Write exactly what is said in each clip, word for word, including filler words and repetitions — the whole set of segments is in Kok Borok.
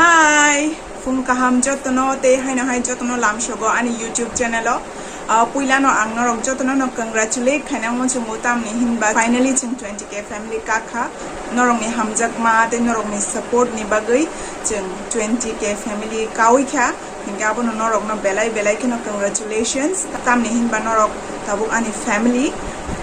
Hi, phung kaham jotono tei haino hai jotono lamsogo ani YouTube channel o. Ah, puilano ang norok jotono no congratulate khaina muchungo, tamni hinba finally chwng twenty K family kakha. Norokni hamjakma tei norokni support ni bagwi chwng twenty K family kawi kha. Hinkhe abono norokno belai belai kheno congratulations. Tamni hinba norok tabuk ani family.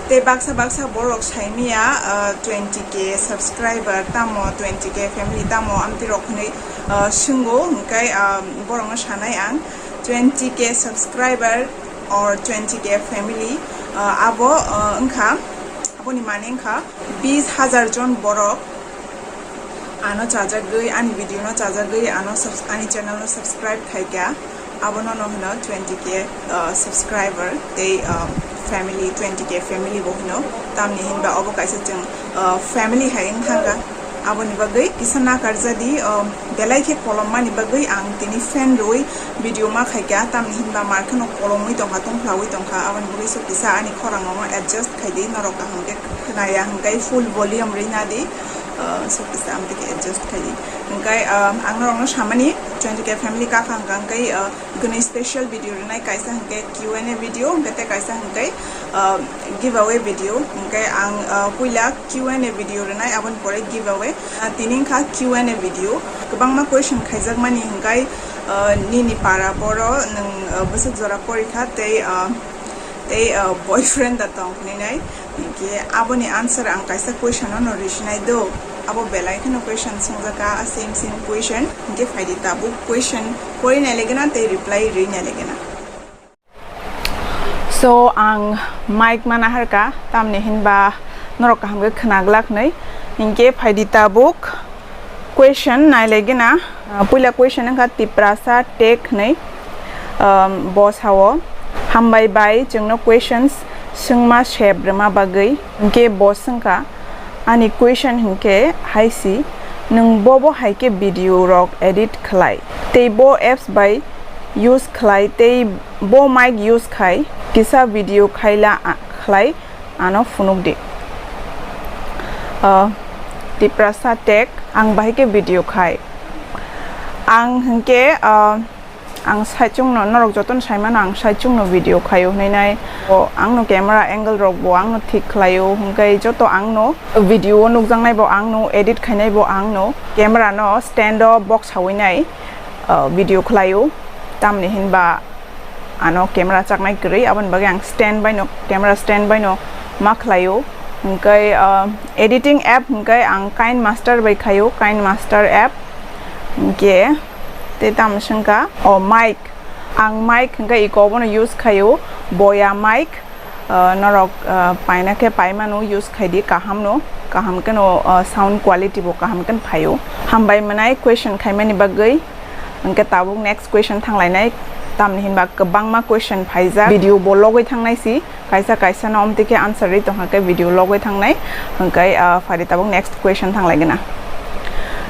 Tei baksa baksa borok saimaya, ah, twenty K subscriber tamo, twenty K family tamo, amtwi rok hinwi, ah, swnggo. Hinkhe, ah, borokno sanai ang, twenty K subscriber or twenty K family, ah, abo, ah, wngkha, aboni mane wngkha bis hajar jon borok ano chajagwi, ani video no chajagwi, ano subs-, ani channel no subscribe khaikha, abono no hwno twenty K, uh, subscriber tei, uh, family, twenty K family bo hwno, tamni hinba obo kaisa chwng, uh, family hai wngthangkha. Aboni bagwi kisa nakarjadi, uh, belai khe kolommani bagwi ang tini fan rwui video ma khaikha, tamni hinba mar kheno kolomwi tongkha, tongphlaui tongkha, aboni bagwi so kisa ani khorang rokno adjust khaidi, norok kaham khe khwnaya hwnkhe full volume rwina di, uh, so kisa amtwi khe adjust khaidi. Hwnkhe, uh, ang norokno samani twenty K family kakha hwnkha hwnkhe, uh, gwnwi special video rwnai, kaisa hwnkhe Q and A video, hwnkhe tei kaisa hwnkhe, uh, giveaway video. Hwnkhe ang, uh, puila Q and A video rwnai, aboni pore giveaway. Uh, tini wngkha Q and A video. Kwbangma question khaijakmani hwnkhe, uh, nini para boro nwng, uh, bwswk jora porikha tei, uh, tei, uh, boyfriend da tong hwnwi nai. Hinkhe aboni answer ang kaisa question no rwi sinai do. Abo belai kheno question swngjak kha, a same same question. Hinkhe phaidi tabuk question pori nai legena tei reply rwi nai legena. So, ang mic mana harka, tamni hinba norok kaham khe khwna glak nai. Hinkhe phaidi tabuk question nai legena. Ah, puila question wngkha Tiprasa Tech hwnwi, um, bo sao, "Hambai bai, chwngno questions swngma sep rwma bagwi." Hinkhe bo swngkha, ani question hinkhe hai si, "Nwng bobo hai khe video rok edit khlai, tei bo apps bai use khlai, tei bo mic use khai kisa video khaila a-, khlai, ano phunuk di." Ah, Tiprasa Tech, ang bahai khe video khai. Ang hinkhe, ah, ang saichungno, norok jotono saimano ang saichungno video khaio hwnwi nai. O, angno camera angle rok bo angno thik khlaio, hwnkhe joto angno video o nukjaknai bo angno, edit khainai bo angno, camera no stand o boksaui nai, ah, video khlaio. Tamni hinba ano camera chaknai kwrwi, aboni bagwi ang stand bai no, camera stand bai no ma khlaio. Hwnkhe, ah, editing app hwnkhe ang KineMaster bai khaio, KineMaster app. Hwnkhe tei tamo swngkha, o mic, ang mic hwnkhe iko obono use khaio, Boya mic. Ah, norok, ah, paina khe paimano use khaidi, kaham no, kaham kheno, ah, sound quality bo kaham kheno phaio. Hambai mwnai question khaimani bagwi. Hwnkhe tabuk next question thanglainai, tamni hinba kwbangma question phaijak, video bo logwi thangnai si, kaisa kaisa no omtwi khe answer rwi tongkha khe video logwi thangnai. Hwnkhe, ah, phari tabuk next question thanglaigena.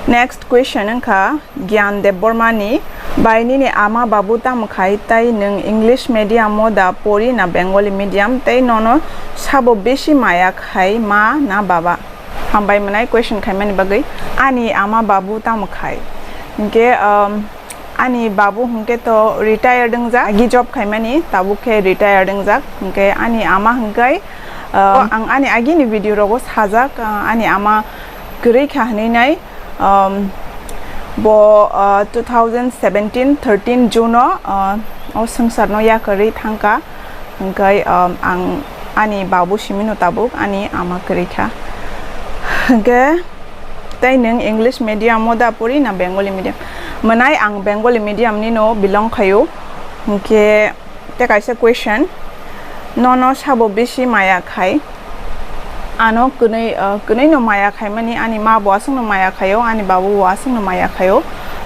Next question wngkha, Gyan Debbarma ni, "Bai, nini ama babu tamo khai, tai nwng English medium o da pori na Bengali medium, tei nono sabo besi maya khai, ma na baba?" Hambai mwnai question khaimani bagwi. Ani ama babu tamo khai? Hinkhe, um, ani babu hinkhe to retired wngjak, agi job khaimani, tabuk khe retired wngjak. Hinkhe ani ama hinkhe, uh, ang ani agini video rogo sajak, uh, ani ama kwrwi kha hwnwi nai. Um, bo, uh, two thousand seventeen thirteen June o, uh, o swngcharno yakarwi thangkha. Hwnkhe, um, ang ani babu simino tabuk ani ama kwrwi kha. Hwnkhe, tei nwng English medium o da pori na Bengali medium? Mwnai ang Bengali medium ni no belong khaio. Hwnkhe, tei kaisa question, nono sabo bisi maya khai? Ano kwnwi, uh, kwnwi no maya khaimani, ani ma bo aswkno maya khaio, ani babu bo aswkno maya khaio,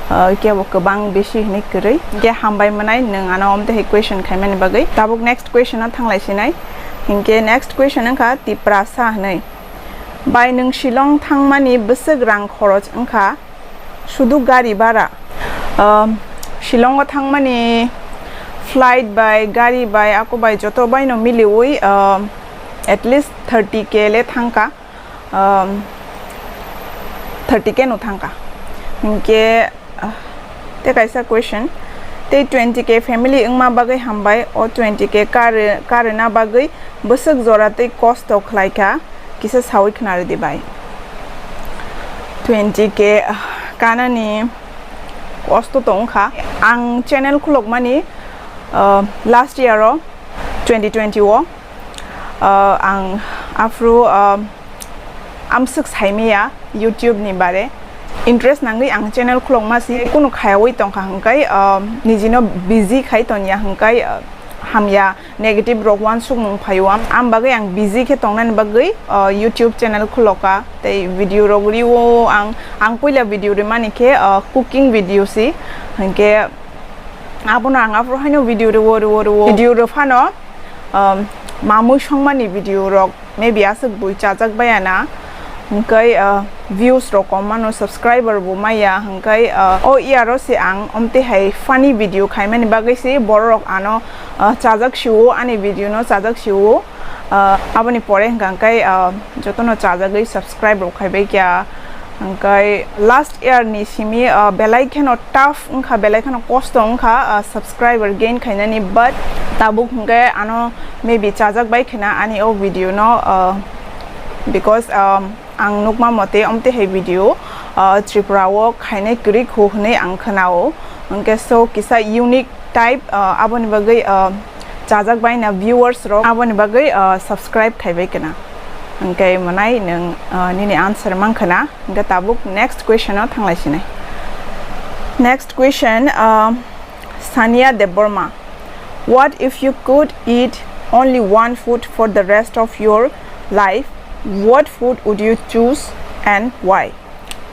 uh, kebo kwbang bisi hinwi kwrwi. Hinkhe hambai mwnai nwng ano omtwi hai question khaimani bagwi. Tabuk next question o thanglai sinai. Hinkhe next question wngkha Tiprasa hinwi. Bai, nwng Shillong thangmani bwswk rang khoroch wngkha? Sudu gari bara. Um, Shillongo thangmani flight bai, gari bai, ako bai joto baino miliui, um, at least thirty K le thangkha. Um, thirty K no thangkha. Hinkhe, Tei kaisa question, tei twenty K family wngma bagwi hambai, o twenty K kari-, karina bagwi bwswk jora tei kosto khlaikha, kisa sawi khna rwdi bai. Twenty K kanani kosto to wngkha. Ang channel khulokmani, uh, last year o, twenty twenty o, uh, ang aphuru, uh, amswk saimaya YouTube ni bare. Interest nangwi ang channel khulokma si, kunu khayawi tongkha hwnkhe, uh, nijino busy khai tongya hwnkhe, uh, hamya negative rok uansukmung phaio. Am, am bagwi ang busy khe tongnani bagwi, uh, YouTube channel khuloka tei video rok rio ang. Ang puila video rimani khe, uh, cooking video si, hwnkhe abono ang aphuru haino video rwo, rwo, rwo. Video rw phano, um, mamui songmani video rok maybe aswk bui chajak baya na, hwnkhe, uh, views rok kom mano, subscriber bo maya, hwnkhe, uh, o year o se ang omte hai funny video khaimani bagwi se borok ano, uh, chajak sio, ani video no chajak sio. Uh, aboni pore hwnkha hwnkhe, uh, jotono chajagwi subscribe rok khaibai kha. Hwnkhe last year ni simi, uh, belai kheno tough wngkha, belai kheno kosto wngkha, uh, subscriber gain khainani, but tabuk hwnkhe ano maybe chajak bai khena ani o video no, uh, because, um, ang nukma mote omte hai video, uh, Tripura o khainai kwrwi khu hwnwi ang khwnao. Hwnkhe so kisa unique type, uh, aboni bagwi, uh, chajak bai na viewers rok, aboni bagwi, uh, subscribe khaibai kena. Hwnkhe mwnai nwng, uh, nini answer mankha na. Hwnkhe tabuk next question o thanglai sinai. Next question, uh, Sania Debbarma. What if you could eat only one food for the rest of your life? What food would you choose and why?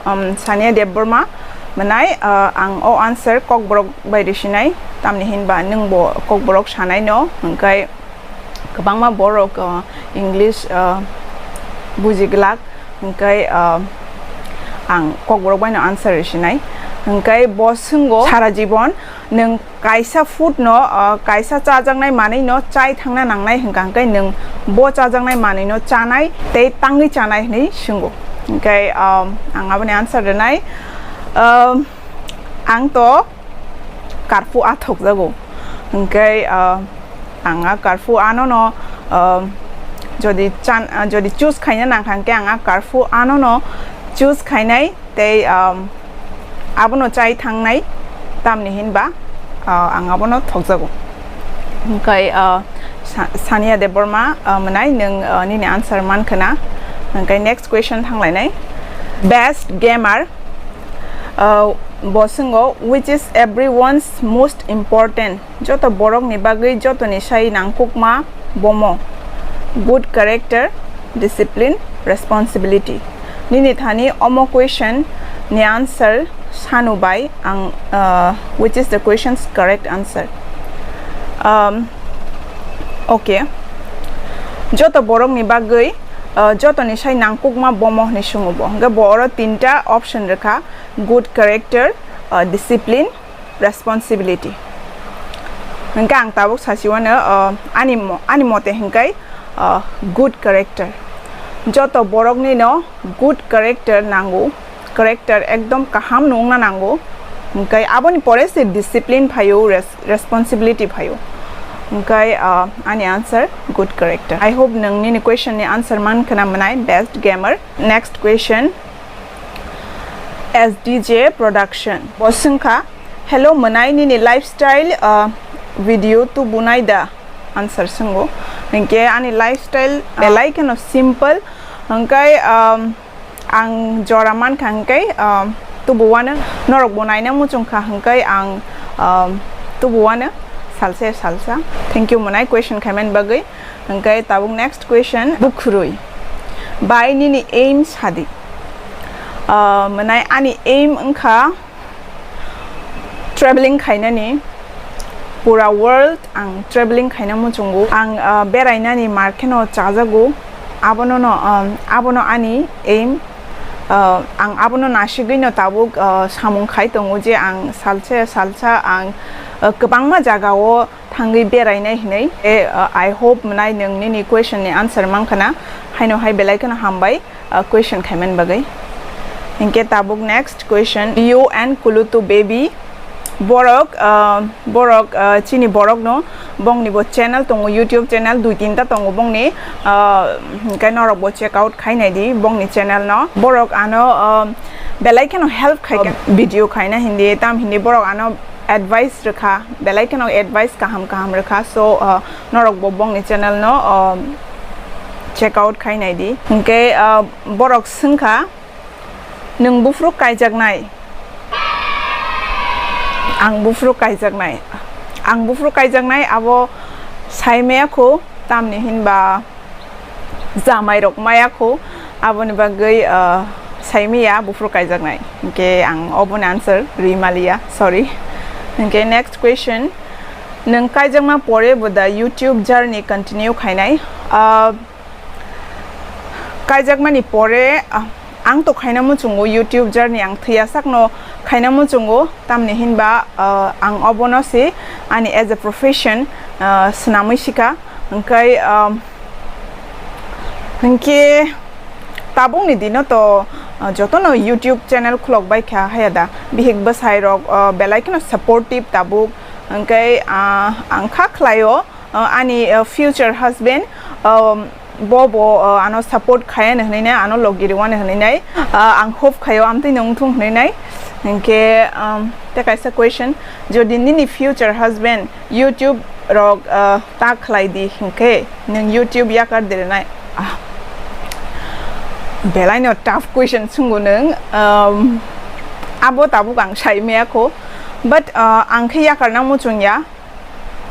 Um, Sania Debbarma, mwnai, uh, ang o answer Kokborok bai risinai, tamni hinba nwngbo Kokborok sanai no, hwnkhe kwbangma borok, uh, English, uh, buji glak, hwnkhe, uh, ang Kokborok bai no answer risinai, hwnkhe bo swngo sara jibon nwng kaisa food no, uh, kaisa chajaknai manwi no chai thangna nangnai hwnkha hwnkhe nwng bo chajaknai manwi no chanai tei tangwi chanai hwnwi swngo. Hwnkhe, um, ang aboni answer rwnai, um, ang to karphu a thokjago. Hwnkhe, uh, ang a karphu ano no, uh, jodi chan-, uh, jodi choose khaina nangkha hwnkhe ang a karphu ano no choose khainai. Tei, um, abono chai thangnai, tamni hinba, uh, ang abono thokjago. Hwnkhe, uh, Sa-, Sania Debbarma, uh, mwnai nwng, uh, nini answer mankha na. Hwnkhe next question thanglainai. Best gamer, uh, bo swngo, which is everyone's most important? Joto borokni bagwi jotoni sai nangkukma bomo. Good character, discipline, responsibility. Nini thani omo question ni answer sanu bai ang, uh, which is the question's correct answer. Um, okay. Joto borokni bagwi, uh, jotoni sai nangkukma bomo hwnwi swngo bo. Hwnkhe bo oro tinta option rwkha, good character, uh, discipline, responsibility. Hwnkhe ang tabuk sasiwano, uh, ani mo-, ani mote hwnkhe, uh, good character. Joto borokni no good character nango, character ekdom kaham no wngna nango. Hwnkhe aboni pore se discipline phaio, res-, responsibility phaio. Hwnkhe, uh, ani answer good character. I hope nwng nini question ni answer mankha na mwnai, best gamer. Next question. S D J Production. Bo swngkha, "Hello mwnai, nini lifestyle, uh, video tubunai da?" Answer swngo. Hwnkhe ani lifestyle belai kheno simple. Hwnkhe, um, ang jora mankha hwnkhe, um, tubuwano, norokbo naina muchungkha hwnkhe ang, um, tubuwano salsa salsa. Thank you mwnai question khaimani bagwi. Hwnkhe tabuk next question, bukhurui bai nini aim sadi. Ah, mwnai ani aim wngkha traveling khainani, pura world ang traveling khaina muchungo. Ang, ah, berainani mar kheno chajago, abono no, um, abono ani aim. Ah, ang abono nasigwi no tabuk, ah, samung khai tongo je ang salsa salsa ang, ah, kwbangma jagao thangwi berainai hinwi. E, uh, I hope mwnai nwng nini question ni answer mankha na, haino hai belai kheno hambai, uh, question khaimani bagwi. Hinkhe tabuk next question, you and Kulutu baby. Borok, ah, borok, ah, chini borok no, bongni bo channel tongo, YouTube channel dui tinta tongo bongni, ah, hinkhe norok bo check out khai nai di bongni channel no. Borok ano, ah, belai kheno help khai kha, video khaina hindi, tam hindi borok ano advice rwkha, belai kheno advice kaham kaham rwkha. So, ah, norok bo bongni channel no, ah, check out khai nai di. Hinkhe, ah, borok swngkha, "Nwng buphuru kaijaknai?" Ang buphuru kaijaknai. Ang buphuru kaijaknai abo sai maya kho, tamni hinba jamai rok maya kho, aboni bagwi, ah, sai maya buphuru kaijaknai. Hinkhe ang oboni answer ri maliya, sorry. Hinkhe next question, nwng kaijakma pore bo da YouTube journey continue khainai? Ah, Kaijakmani pore, ah, ang to khaina muchungo YouTube journey, ang thwiya sakno khaina muchungo, tamni hinba, ah, ang obono se ani as a profession, ah, swnamwi sikha. Hwnkhe, um, hwnkhe tabukni dino to, ah, jotono YouTube channel khulok bai kha haya da. Bihik bwsai rok, ah, belai kheno supportive tabuk. Hwnkhe, ah, ang kha khlaio, uh, ani, uh, future husband, um, bo bo, uh, ano support khaya ni hwnwi nai, ano logi rwani hwnwi nai, uh, ang hope khaio amtwi nung thung hwnwi nai. Hinkhe, um, tei kaisa question, jodi nini future husband YouTube rok, uh, ta khlai di hinkhe nwng YouTube yakar di rwnai? Ah. Belai no tough question swngo nwng. Um, abo tabuk ang sai maya kho, but, uh, ang khe yakar nang muchung ya.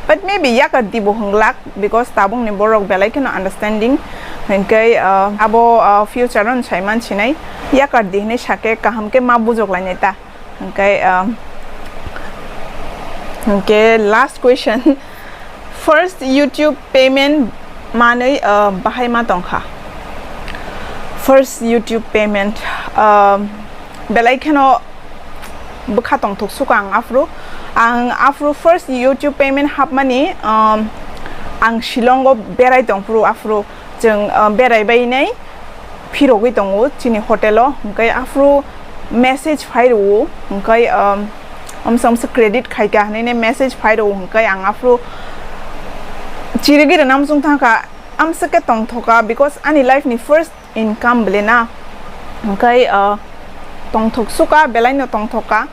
But maybe yakar di bo hwnglak, because tabukni borok belai kheno understanding. Hinkhe, uh, abo, uh, future-o sai man sinai. Yakar di hwnwi sakhe kaham khe ma bujok lainai ta. Hinkhe, um, hinkhe last question. First YouTube payment manwi, uh, bahai ma tongkha? First YouTube payment, um, belai kheno bwkha tongthok suka ang aphuru. Ang aphuru first YouTube payment hapmani, um, ang Shillongo berai tongphuru aphuru chwng, um, berai bainai phirogwi tongo chini hotelo, hwnkhe aphuru message phai rwo, hwnkhe, um, amsa amsa credit khaika hwnwi message phai rwo, hwnkhe ang aphuru chirigwi rwna muchung thangkha, amsa khe tongthoka, because ani life ni first income bele na. Hwnkhe, uh, tongthok suka, belai no tongthoka.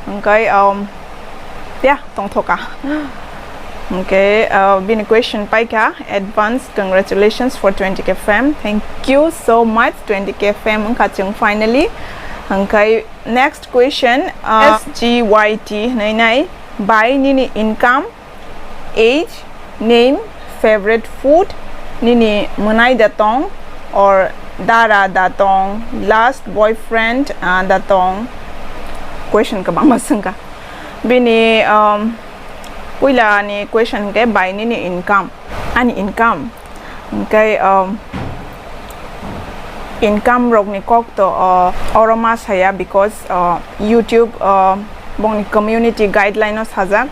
Hwnkhe, um, ya, tongthoka. Hwnkhe, uh, bini question paikha, "Advance congratulations for twenty K fam." Thank you so much, twenty K fam wngkha chwng finally. Hwnkhe next question, uh, S G Y T hwnwi nai, "Bai nini income, age, name, favorite food, nini mwnai da tong or dara da tong, last boyfriend, ah, da tong?" Question kwbangma swngkha. Bini, um, puila ni question hwnkhe, "Bai nini income?" Ani income. Hwnkhe, um, income rokni kok to, uh, oro ma saya, because, uh, YouTube, uh, bongni community guideline o sajak,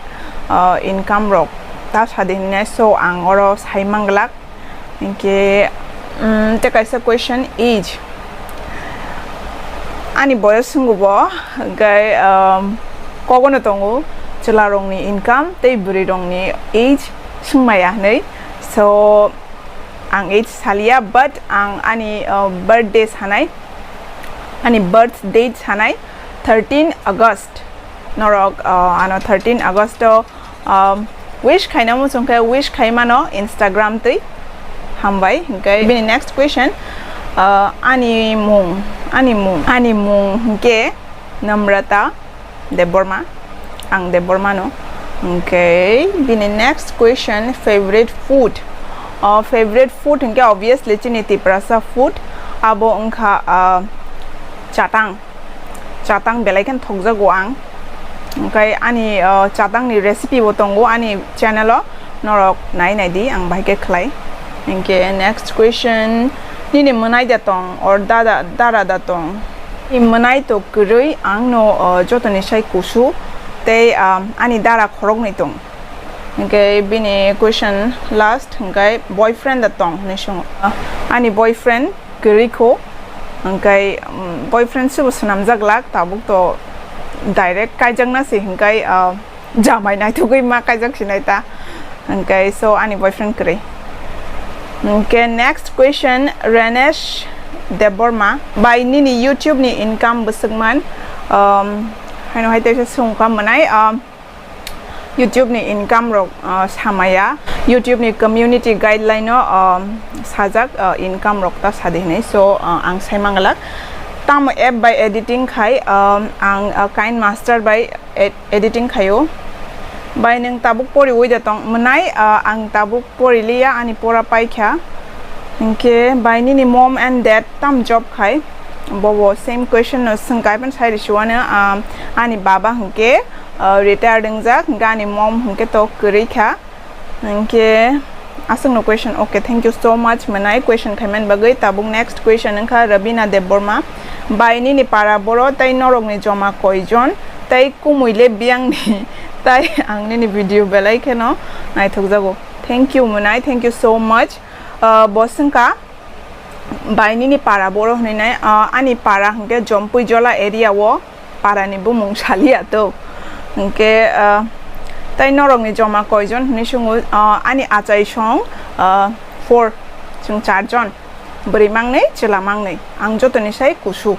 uh, income rok ta sadi hinwi, so ang oro sai manglak. Hinkhe, um, tei kaisa question, age. Ani boyos wngwi bo, hwnkhe, um, kogono tongo, chwla rokni income tei bwrwi rokni age swngmaya hinwi. So, ang age saliya, but ang ani, uh, birthday sanai, ani birth date sanai, thirteen August. Norok, uh, ano thirteen August o, um, wish khaina muchung khe wish khai mano Instagram twi. Hambai. Hwnkhe bini next question, uh, ani mung, ani mung, ani mung hwnkhe Namrata Debbarma, ang Debbarma no. Hwnkhe bini next question, favorite food. Uh, favorite food hwnkhe obviously chini Tiprasa food, abo wngkha, uh, chatang. Chatang belai khe thokjago ang. Hwnkhe ani, uh, chatang ni recipe bo tongo ani channel o, norok nai nai di, ang bahai khe khlai. Hwnkhe next question, nini mwnai da tong or dada, dara da tong? Ni mwnai to kwrwi, ang no, uh, jotoni sai kusu tei, um, ani dara khoroknwi tong. Hwnkhe bini question last, hwnkhe boyfriend da tong hinwi swngo. Uh, ani boyfriend kwrwi kho, Hwnkhe, um, boyfriend se bo swnamjak glak, tabuk to direct kaijakna se hwnkhe, uh, jamai naithogwi ma kaijak sinai ta. Hwnkhe, so ani boyfriend kwrwi. Hwnkhe, next question, Renesh Debbarma. Bai nini YouTube ni income bwswk man? Um, haino hai teisa swngkha mwnai, um, YouTube ni income rok, uh, samaya. YouTube ni community guideline o, um, sajak, uh, income rok ta sadi hinwi. So, uh, ang sai mangalak. Tamo app bai editing khai, um, ang, uh, KineMaster bai ed-, editing khaio. Bai nwng tabuk poriwi da tong mwnai, uh, ang tabuk poriliya, ani pora paikha. Hinkhe bai nini mom and dad tam job khai? Bobo same question no swngkha, iphano sai risiwano, um, ani baba hinkhe, uh, retired wngjak, hinkhe ani mom hinkhe to kwrwi kha. Hinkhe aswkno question, okay, thank you so much mwnai question khaimani bagwi. Tabuk next question wngkha Rabina Debbarma, bai nini para boro tei norokni joma koijon, tei kumui le biyangni, tai ang nini video belai kheno naithokjago. Thank you mwnai, thank you so much. Uh, bo swngkha, bai nini para boro hwnwi nai, uh, ani para hwnkhe Jompui Jola area o, para ni bumung saliya to. Hwnkhe, uh, tai norokni joma koijon hwnwi swngo, uh, ani achai song, uh, four, chwng charjon, bwrwi mangnwi, chwla mangnwi, ang jotoni sai kusu.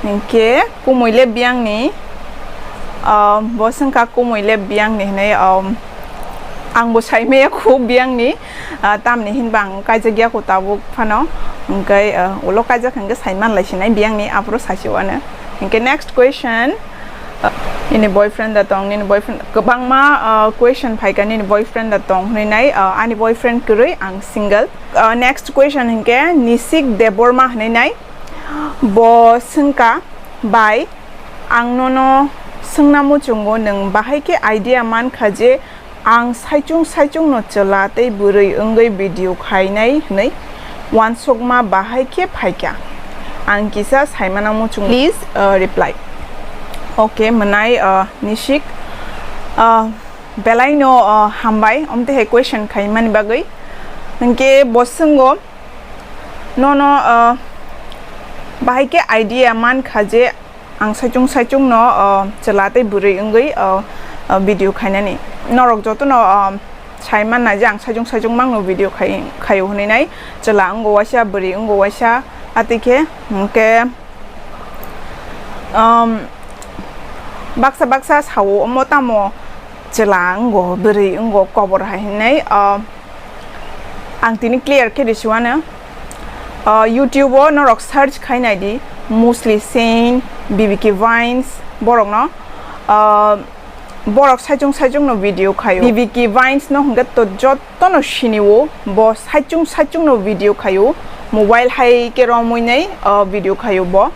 Hinkhe kumui le biyangni, ah, bo swngkha kumui le biyangni hinwi, um, angbo saimaya khu biyangni, ah, tamni hinba ang kaijak ya khu tabuk phano, hwnkhe, ah, ulo kaijak hwnkhe saiman lai sinai biyangni aphuru sasiwano. Hinkhe next question, ah, nini boyfriend da tong, nini boyfriend, kwbangma, ah, question phaikha nini boyfriend da tong hwnwi nai, ah, ani boyfriend kwrwi, ang single. Ah, next question hinkhe Nishik Debbarma hwnwi nai. Bo swngkha, bai, ang nono swngna muchungo, nwng bahai khe idea mankha je ang saichung saichung no chwla tei bwrwi wngwi video khainai hwnwi, uansukma bahai khe phaikha? Ang kisa saimano muchungo, please, uh, reply. Okay, mwnai, uh, Nishik, uh, belai no, uh, hambai, omtwi hai question khaimani bagwi. Hinkhe bo swnggo, nono, uh, bahai khe idea mankha je ang saichung saichung no, uh, chwla tei bwrwi wngwi, uh, uh, video khainani. Norok jotono, uh, saiman nai je ang saichung saichung mangno video khai, khaio hwnwi nai, chwla wngo waisa, bwrwi wngo waisa, atwi khe, hwnkhe, um, baksa baksa sao omo tamo chwla wngo, bwrwi wngo, kobor hai hinwi, uh, ang tini clear khe risiwano. Uh, YouTube o norok search khai nai di, Musli Sain, B B K Vines, borok no, uh, borok saichung saichung no video khaio. B B K Vines no hwnkhe to jotono siniwo, bo saichung saichung no video khaio, mobile hai khe romwi nai, uh, video khaio bo.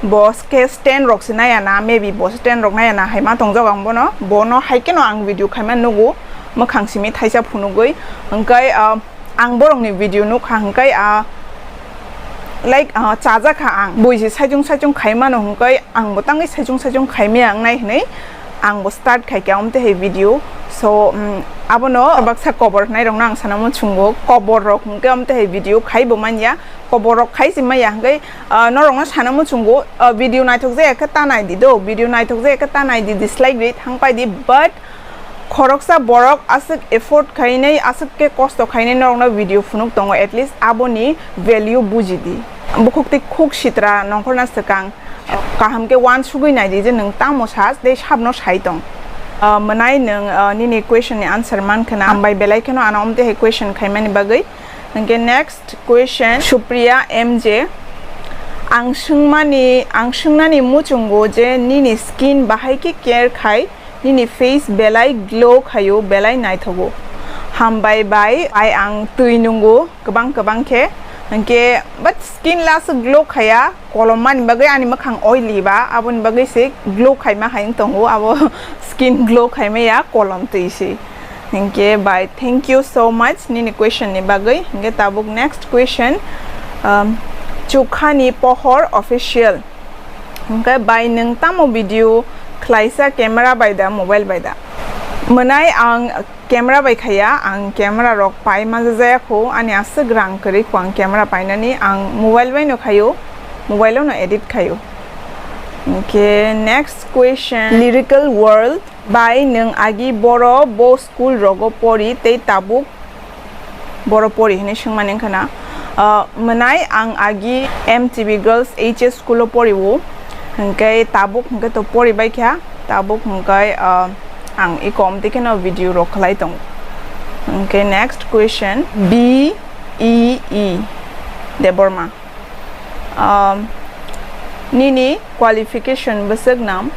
Bo khe stand rok se naiya na, maybe bo stand rok naiya na hai ma tongjak ang bono. Bono hai kheno ang video khaima nugo, mwkhang simi thaisa phunugwi. Hwnkhe, ah, ang borokni video nukha hwnkhe, ah, like, ah, chajakha ang. Bui se saichung saichung khaimano hwnkhe ang bo tangwi saichung saichung khaimaya wngnai hwnwi ang bo start khaikha omtwi hai video. So, um, abono baksa kobor hwnai rokno ang sana muchungo. Kobor rok hwnkhe omtwi hai video khaibo manya. Kobor rok khai se maya hwnkhe, ah, norokno sana muchungo, ah, video naithok jaya khe ta nai di do, video naithok jaya khe ta nai di, dislike ri thang pai di, but khoroksa borok aswk effort khainai, aswk khe kosto khainai norokno video phunuk tongo, at least aboni value buji di. Bukhuk tei khuk sitra nongkhorna swkang, kaham khe uansugwi nai di je nwng tamo sa tei sabno sai tong. Ah, mwnai nwng, ah, nini question ni answer man khwna, hambai belai kheno ano omtwi hai question khaimani bagwi. Hwnkhe next question, Supriya M J. Ang swngmani, ang swngnani muchungo je nini skin bahai khe care khai, nini face belai glow khaio, belai naithogo. Hambai bai, bai ang twi nungo kwbang kwbang khe. Hwnkhe, but skin la aswk glow khaya, kolom mani bagwi ani mwkhang oily ba, aboni bagwi se glow khaima hai wng tongo, abo skin glow khaima ya, kolom twi se. Hinkhe bai, thank you so much nini question ni bagwi. Hinkhe tabuk next question, um, Chukhani Pohor Official. Hinkhe bai nwng tamo video khlaisa, camera bai da, mobile bai da? Mwnai ang camera bai khaya, ang camera rok pai manjajaya kho, ani aswk rang kwrwi kho ang camera painani, ang mobile bai no khaio. mobile o no edit khaio. Hinkhe next question, Lyrical World bai nwng agi boro bo school rogo pori tei tabuk boro pori hinwi swngmani wngkha na? Ah, mwnai ang agi M T B Girls H S school o pori o, hinkhe tabuk hinkhe to pori bai kha, tabuk hinkhe, ah, ang iko omtwi kheno video rok khlai tongo. Hinkhe next question, B E E Debbarma. Um, nini qualification bwswk nam?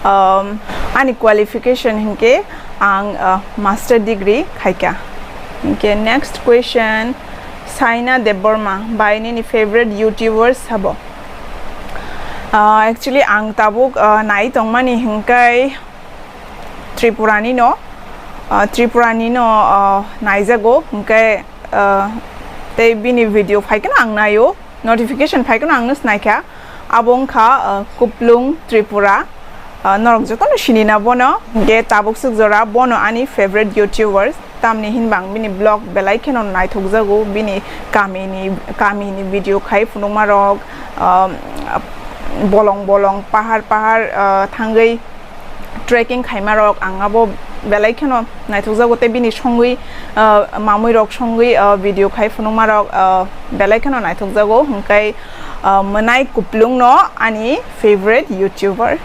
Um, ani qualification hinkhe ang, uh, master degree khaikha. Hinkhe next question, Saina Debbarma bai nini favorite YouTubers sabo? Uh, actually ang tabuk, uh, nai tongmani hinkhe Tripurani no, uh, Tripurani no, uh, naijago, hinkhe, uh, tei bini video phaikhe no ang naio, notification phaikhe no ang no sinaikha, abo wngkha, uh, Kuplung Tripura, uh, norok jotono sinina bono, hinkhe tabuk swk jora bono ani favorite YouTubers, tamni hinba ang bini vlog belai kheno naithokjago, bini kamini, kamini video khai phunukmarok, um, bolong bolong, pahar pahar, uh, thangwi trekking khaimarok ang abo belai kheno naithokjago, tei bini songwi, ah, mamwirok songwi, ah, video khai phunukmarok, ah, belai kheno naithokjago. Hinkhe, ah, Mwnai Kuplung no ani favorite YouTuber.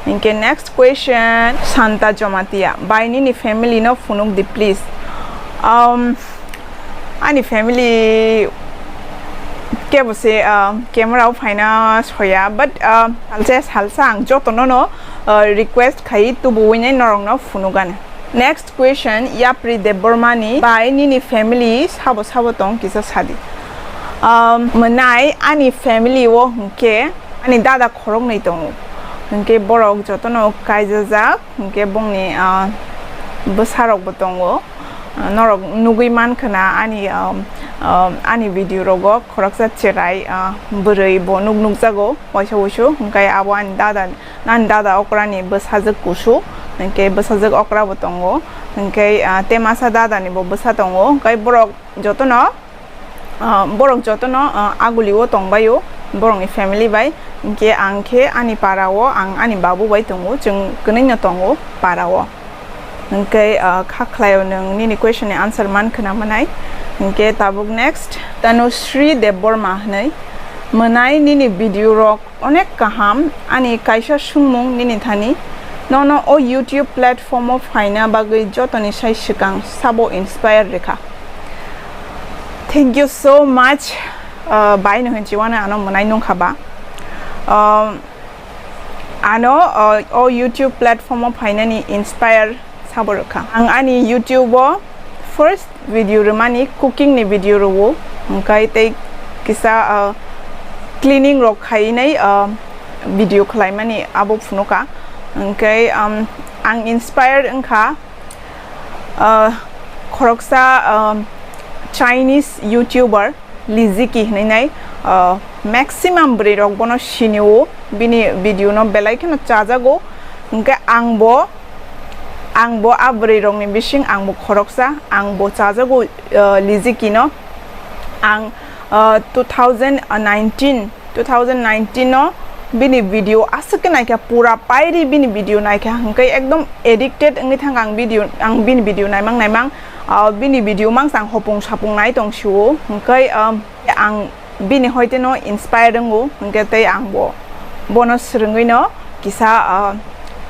Hinkhe next question, Santa Jomatia bai nini family no phunuk di please. Um, Ani family kebo se, ah, camera o phaina soya, but, ah, salsa salsa ang jotono no, ah, request khai tubuwi nai norok no phunukani. Next question, Yapri Debbarma ni bai nini family sabo sabo tong kisa sadi. Um, mwnai ani family o hinkhe ani dada khoroknwi tongo, hinkhe borok jotono kaijajak, hinkhe bongni, ah, bwsarok bo tongo. Ah, norok nugwi mankha na ani, um, um, ani video rogo khoroksa cherai, ah, bwrwi bo nuk nukjago waisa wuisu, hinkhe abo ani dada, ani dada okrani bwsajwk kusu, hinkhe bwsajwk okra bo tongo, hinkhe, ah, tei masa dada ni bo bwsa tongo, hinkhe borok jotono, ah, borok jotono, ah, aguli o tongbaio, borokni family bai, hinkhe ang khe ani para o ang ani babu bai tongo, chwng kwnwi no tongo para o. Hinkhe, ah, kha khlaio nwng nini question ni answer man khna mwnai. Hinkhe tabuk next, Tanushree Debbarma hwnwi, mwnai nini video rok onek kaham, ani kaisa swngmung nini thani, nono o YouTube platform o phaina bagwi jotoni sai swkang sabo inspire rikha? Thank you so much, ah, bai no hinwi chiwano ano mwnai nungkha ba. Um, Ano, o, o YouTube platform o phainani inspire sabo rwkha. Ang ani YouTube o first video rwmani cooking ni video rwo, hwnkhe tei kisa, uh, cleaning rok khainai, uh, video khlaimani abo phunuka. Hwnkhe, um, ang inspire wngkha, uh, khoroksa, um, Chinese YouTuber Liziki hinwi nai, uh, maximum bwrwi rok bono sinio, bini video no belai kheno chajago, hwnkhe ang bo, ang bo a bwrwi rok ni bising ang bo khoroksa, ang bo chajago, uh, Liziki no. Ang, uh, two thousand nineteen, two thousand nineteen no bini video aswk khe naikha, pura pairi bini video naikha, hwnkhe ekdom addicted wngwi thangkha ang video, ang bini video naimang naimang. Ah, bini video mangsa ang hopung sapung nai tong sio, hwnkhe, um, ang bini hoite no inspire wngo, hwnkhe tei ang bo, bono swrwngwi no kisa, ah,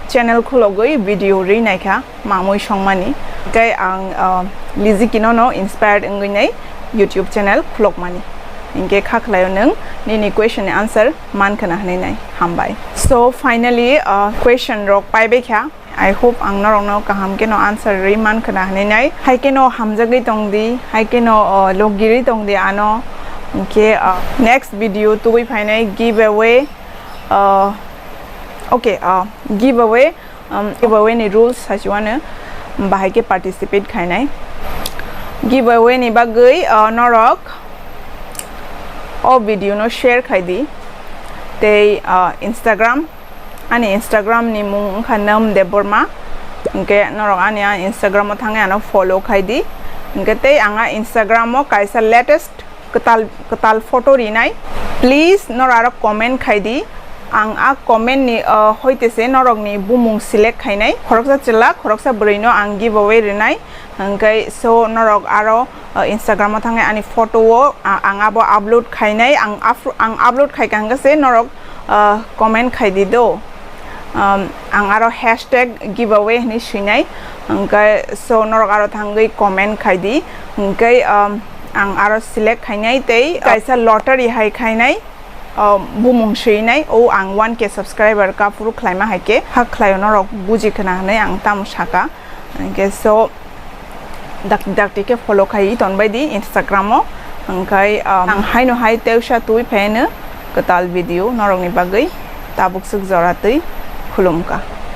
channel khulogwi video rwi naikha, mamwi songmani. Hwnkhe ang, ah, Liziki no no inspired wngwi nai YouTube channel khulokmani. Hwnkhe kha khlaio nwng nini question ni answer man khna hwnwi nai. Hambai. So finally, ah, question rok paibaikha. I hope ang norokno kaham kheno answer rwi man khna hwnwi nai. Hai kheno hamjagwi tongdi, hai kheno, uh, logirwi tongdi ano. Hwnkhe, uh, next video tubui phainai giveaway, uh, okay, uh, giveaway, um, giveaway ni rules sachiwano bahai khe participate khainai. Giveaway ni bagwi, uh, norok o video no share khaidi tei, uh, Instagram Ani Instagram ni mung wngkha Nam Debbarma. Hwnkhe norok ani a Instagram o thangwi ano follow khai di. Hwnkhe tei ang a Instagram o kaisa latest kwtal, kwtal photo rinai. Please norok aro comment khai di. Ang a comment ni, uh, hoite se norok ni bumung select khainai. Khoroksa chwla, khoroksa bwrwi no ang giveaway rinai. Hwnkhe so norok aro, uh, Instagram o thangnai ani photo o, a-, ang abo upload khainai. Ang af-, ang upload khaika hwnkhe se norok, uh, comment khai di do. Um, ang aro hashtag giveaway hinwi swinai. Hwnkhe so norok aro thangwi comment khai di. Hwnkhe, um, ang aro select khainai tei kaisa lottery hai khainai, um, bumung swinai. O ang one K subscriber ka phuru khlaima hai khe ha khlaio norok buji khna hinwi ang tamo saka. Hwnkhe so dak-, dakti khe follow khai tonbai di Instagram o. Hwnkhe, um, ang haino hai teusa twi phaino kwtal video norokni bagwi tabuk swk jora twi khulumkha.